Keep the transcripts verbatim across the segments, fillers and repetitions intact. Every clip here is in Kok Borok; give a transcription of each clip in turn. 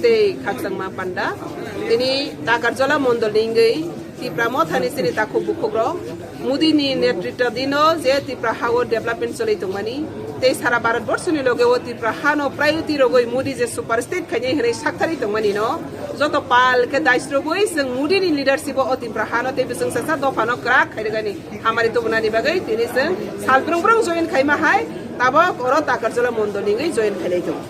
Tei khakchangma panda. Tini Takarjala mondol ni wngwi Tipra Mothani chini takhuk bukhuk rok Modi ni netritwa dino je Tipra hao development choli tongmani, tei sara Bharat borsoni loge o Tipra hano priority rogwi Modi je super state khainai hwnwi sakthari tongmani no joto pal khe daisrogwi chwng Modi ni leadership o Tipra hano tei bwswng sasa dopha no kwrak khairwgani hamari tubunani bagwi tini chwng sal brung brung join khaima hai tabok oro Takarjala mondol ni wngwi join khailai tongo.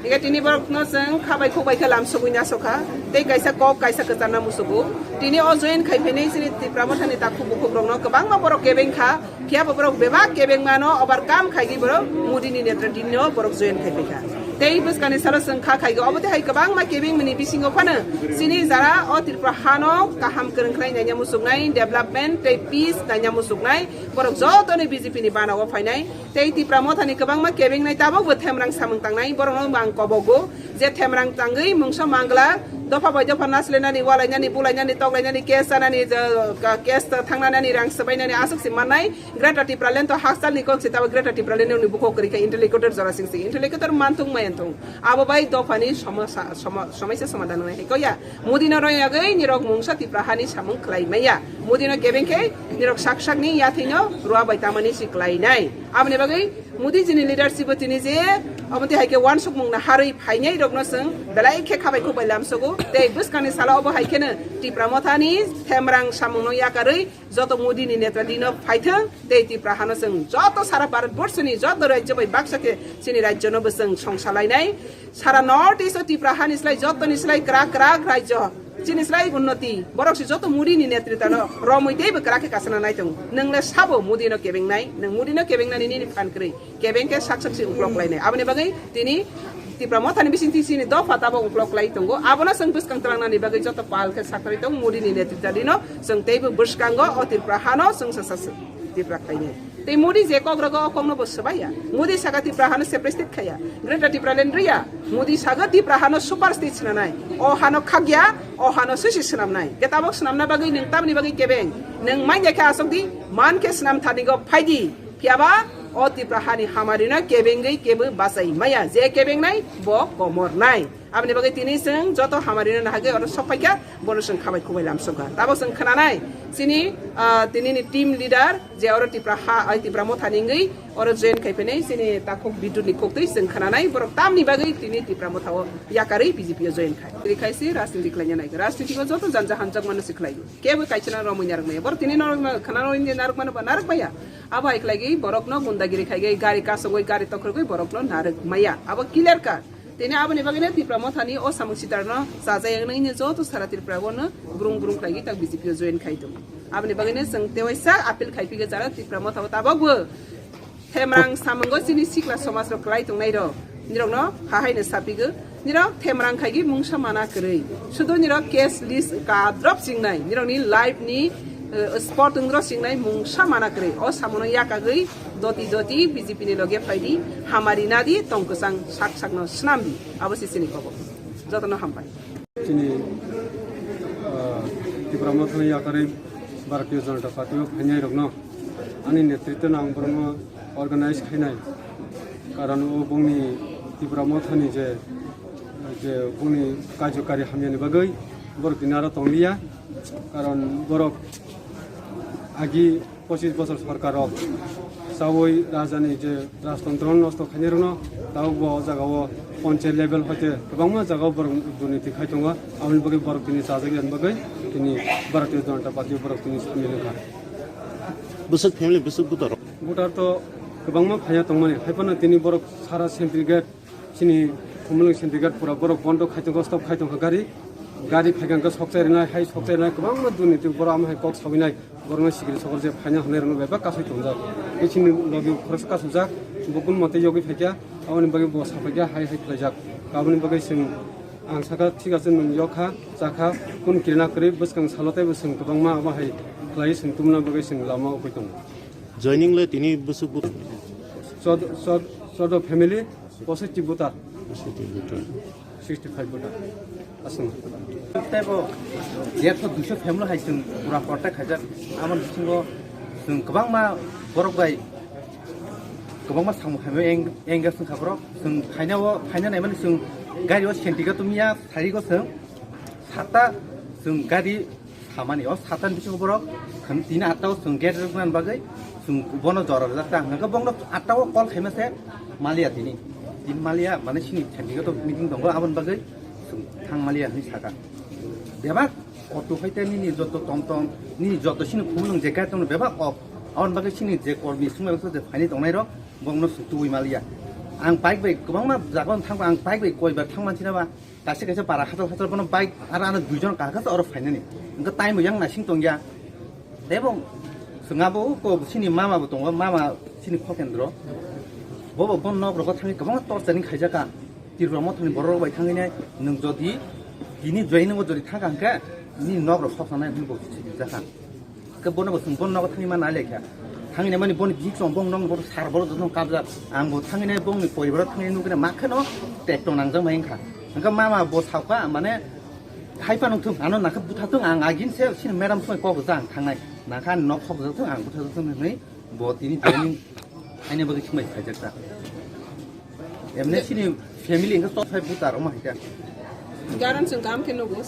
Hingke tini borokno chwng khabai khukbai khe lamsogwi nasokha, tei kaisa kok kaisa kwcharna musugo. Tini o join khai phainai chini Tipra Mothani takhuk bukhuk rokno kwbangma borok kebeng kha, phiya bo borok bebak kebeng mano overcome khaigwi borok Modi ni netritwa dino borok join khai phaikha. Tei bwskangni salo chwng kha khaigo, obo tei hai kwbangma kebeng mani bisingo phano chini jara o Tripura hano kaham kwrwng khlai nanya musuknai, development tei peace nanya musuknai borok jotoni B J P ni bana o phainai. Tei Tipra Mothani kwbangma kebengnai tabokbo themrang samung tangnai, borokno mang kobogo je themrang tangwi mungsa mangla, dopha bai dopha naslenani, walainani, bulainani, toklainani, case sanani, je, ka-, case ta thangnanani, rang swbainani aswk se mannai. Greater Tipraland to hakchalni kok se, tabo Greater Tipraland ni bukhuk kwrwi kha interlocutor jora sing se, interlocutor manthung mayanthung. Abo bai dophani somosa-, somo-, somaisa somadhan wngnai hai koya. Modi no royagwi nirok mungsa Tipra hani samung khlai maya. Modi no kebeng khe nirok sak sakni yathwi no rua bai tamani si khlai nai. Aboni bagwi Modi jini leadership o tini je omo tei hai khe wansukmung na harwi phainai rokno chwng belai khe khabai khukbai lamsogo. Tei bwskangni salo obo hai kheno Tipra Mothani themrang samung no yakarwi joto Modi ni netritwa dino phaithwng tei Tipra hano chwng joto sara Bharat borsoni joto rajyo bai baksa khe chini rajyo no bo chwng songsa lainai. Sara North East o Tipra hani slai jotoni slai kwrak kwrak rajyo, chini slai unnoti. Borok se joto Modi ni netritwa no romwi teibo kwrak khe kasana nai tongo. Nwng le sabo Modi no kebengnai, nwng Modi no kebengnani nini phan kwrwi. Kebeng khe sak sak se uklok lainai. Aboni bagwi tini Tipra Mothani bising twi chini dopha tabo uklok lai tongo. Abono chwng bwskang twlangnani bagwi joto pal khe sakharwi tong Modi ni netritwa dino chwng teibo bwskango o Tripura hano chwng sa sa Tipra khlainai. Tei Modi je kok rogo o kokno bo swbaiya. Modi saka Tripura hano separate state khaya. Greater Tipraland riya. Modi saka Tripura hano super state swnanai. O hano khakya, o hano sisi swnamnai. Khe tabok swnamna bagwi nwng tamni bagwi kebeng. Nwng manya khe asok di, man khe swnam thani go phai di. Phiyaba o Tipra hani hamari no kebengwi kebo bachai maya. Je kebengnai bo komor nai. Aboni bagwi tini chwng joto hamari no nahagwi oro sok phaikha. Bono chwng khabai khukbai lamsokha. Tabok chwng khwnanai chini, ah, tini ni team leader je oro Tipra ha, ai Tipra Mothani wngwi oro join khai phainai chini takhuk Bidut ni koktwi chwng khwnanai borok tamni bagwi tini Tipra Motha o yakarwi B J P o join khai. Tini khai se rajniti khlaina nai. Rajniti o joto janja hanjak mano se khlai. Kebo kaisa no romwi narwk maya. Borok tini norok no khwna romwi narwk mano ba narwk maya. Abo hai khlaigwi borok no gundagiri khaigwi gari kasogwi gari tokrogwi borok no narwk maya. Abo clear cut. Tini aboni bagwino Tipra Mothani o samung sitarno chajak wngwi joto sara Tripura o no brung brung khlaigwi tak B J P o join khai tongo. Aboni bagwino chwng tewaisa appeal khai phige jara Tipra Motha o tabok bo themrang samungo chini sikla somaj rok kwlai tongnai rok nirok no hahaino sapigo. Nirok themrang khaigwi mungsa mana kwrwi. Sudo nirok case list ka drop chingnai. Nirok ni life ni, eh, spot wngro chingnai mungsa mana kwrwi. O samono yakagwi doti doti B J P ni loge phaidi, hamari nadi, tong kwchang sak sakno swnamdi. Abo se chini kobo. Jotono hambai. Chini, ah, Tipra Mothani yakarwi Bharatiya Janata Party o phainai rokno ani netritwno ang borokno organize khainai. Karon o bongni Tipra Mothani je, je bongni kajokari hamyani bagwi borok tini aro tongliya. Karon borok agi pochis bochor sorkar rok chawi rajani je rajtontro nosto khainai rokno tabok bo o jaga o ponchayat level hoite kwbangma jaga o borok durniti khai tongo, aboni bagwi borok tini chajak yani bagwi tini Bharatiya Janata Party o borok tini samil wngkha. Bwswk family, bwswk voter rok? Voter to kwbangma phaiya tongmani, hai phano tini borok sara syndicate, chini Khumulwng syndicate pura borok bondo khai tongo, stop khai tongkha gari. Gari phaikha hwnkhe sokchai rwnai, hai sokchai rwnai, kwbangma durniti borok amo hai kok sawinai, borokno sikiri sokor je phaina hwnwi rwno bebak kasui tongjak. Tei chini logi khoroksa kasujak, bo kun mote yogwi phaikha, aboni bagwi bo saphaikha, hai hai khlaijak. Aboni bagwi chwng ang sakha, thik ache, nwng yokha, chakha, kun kirina kwrwi, bwskang salo teibo chwng kwbangma abo hai khlaiwi chwng tubuna bagwi chwng lama ugwi tongo. Joining le tini bwswk but- Chod-, chod-, chodo family, positive voter. Positive voter. Sixty five voter. Aswng. Teibo derso duiso family hai chwng pura contact khaijak. Aboni bisingo chwng kwbangma borok bai kwbangma samung hamya eng-, engage wngkha borok. Chwng phainao, phaina naimani chwng Gari o senti ka tumya sari go seng sata seng gari samani o sata ni bisingo borok kham tini atta o seng gate rok nan bagwi seng bono jora rwjak ta hwnka bongno atta o call khaima se maliya tini. Tini maliya mane sini senti ka to meeting tongo aboni bagwi seng thang maliya hwnwi saka. Bebak auto hai te nini joto tom tom nini joto sini khumulung je gate tongno bebak ok aboni bagwi sini je kormi sumai je phaini tongnai rok bongno sutui maliya. Ang bike bai kwbangma jaga thangba ang bike bai koi bar thangma china ba kaisa kaisa para hatal hatal bono bike ara ano duijon kahaka oro phainani. Engka time yang nasing tongya. Tebo sengabo ko sini mama bo tongo mama sini khokendro. Bobo bon nok rogo thangi kwbangma torture ni khaijaka. Tirwa mo thani borok bai thangi nai nung jodi tini join nung jodi thangka hangke ni nok rok soksa nai bo sini jaka. Ke bono bo sung bon nogo thangwi ma nai lekha. Thangwi nai mani boni bihik song bong nong bo sar bolo jotong kabjak. Ang bo thangwi nai bongni poribar thangwi nukwi nai ma kheno tekto nangjak mai wngkha. Hwnkhe mama bo sauka mane hai phano thung ano nakhe butha thung ang agin se sini madam soi kok jang thangnai. Nakha nok sok jotong ang butha jotong hinwi bo tini joining aini bagwi sumai khaijak ta. Emne sini family hwnkhe sok sai buta rok ma hai kha. Garan sung kam khe nugo.